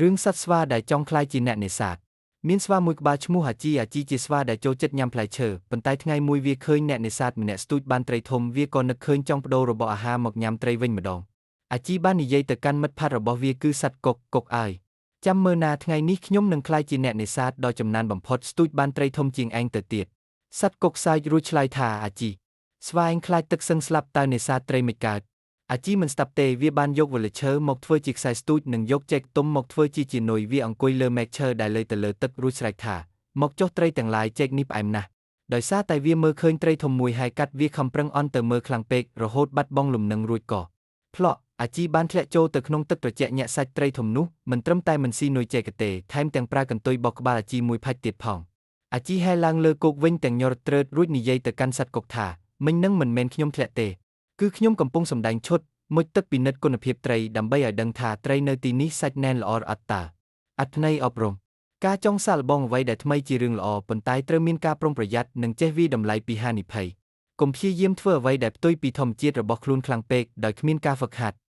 រឿងសត្វស្វាដែលចង់ក្លាយជាអ្នកនេសាទមានស្វាមួយក្បាលឈ្មោះអាជីអាជីជាស្វាដែលចូលចិត្តញ៉ាំផ្លែឈើប៉ុន្តែថ្ងៃមួយវាឃើញអ្នកនេសាទម្នាក់ស្ទូចបានត្រីធំវាក៏នឹកឃើញចង់ប្ដូររបរអាហារមកញ៉ាំត្រីវិញម្ដងអាជីបាននិយាយទៅកាន់មិត្តភក្តិរបស់វាគឺសត្វកុកកុកអើយចាំមើលណាថ្ងៃនេះខ្ញុំនឹងក្លាយជាអ្នកនេសាទដ៏ចំណានបំផុតស្ទូចបានត្រីធំជាងឯងទៅទៀតសត្វកុកសើចរួចឆ្លើយថាអាជីស្វាឯងខ្លាចទឹកសឹងស្លាប់តើនេសាទត្រីមិនកើតអាជីមិនស្ដាប់ទេវាបានយកវលិឈើមកធ្វើជាខ្សែស្ទូចនិងយកចេកទុំមកធ្វើជាជានុយវាអង្គុយលើមែកឈើដែលលើទៅលើទឹករួចស្រែកថាមកចុះត្រីទាំងឡាយចេកនេះផ្អែមណាស់ដោយសារតែវាមើលឃើញត្រីធំមួយហើយកាត់វាខំប្រឹងអន់ទៅមើលខ្លាំងពេករហូតបាត់បង់លំនឹងរួចក៏ផ្លក់អាជីបានធ្លាក់ចូលទៅក្នុងទឹកត្រជាក់ញាក់សាច់ត្រីធំនោះមិនត្រឹមតែមិនស៊ីនុយចេកទេថែមទាំងប្រើកន្ទុយបោកក្បាលអាជីមួយផាច់ទៀតផងអាជីហែលឡើងលើគោកវិញទាំងញ័រត្រើតរួចនិយាយទៅកាន់សត្វកុកថាមិញនឹងមិនមែនខ្ញុំធ្លាក់ទេគឺខ្ញុំកំពុងសម្ដែងឈុតមុជទឹកពិនិត្យគុណភាពត្រីដើម្បីឲ្យដឹងថាត្រីនៅទីនេះសាច់ណែនល្អអត់តើអត្ថន័យអប់រំការចង់សាកល្បងអ្វីដែលថ្មីជារឿងល្អប៉ុន្តែត្រូវមានការប្រុងប្រយ័ត្ននិងចេះវាយតម្លៃពីហានិភ័យកុំព្យាយាមធ្វើអ្វីដែលផ្ទុយពីធម្មជាតិរបស់ខ្លួនខ្លាំងពេកដោយគ្មានការហ្វឹកហាត់។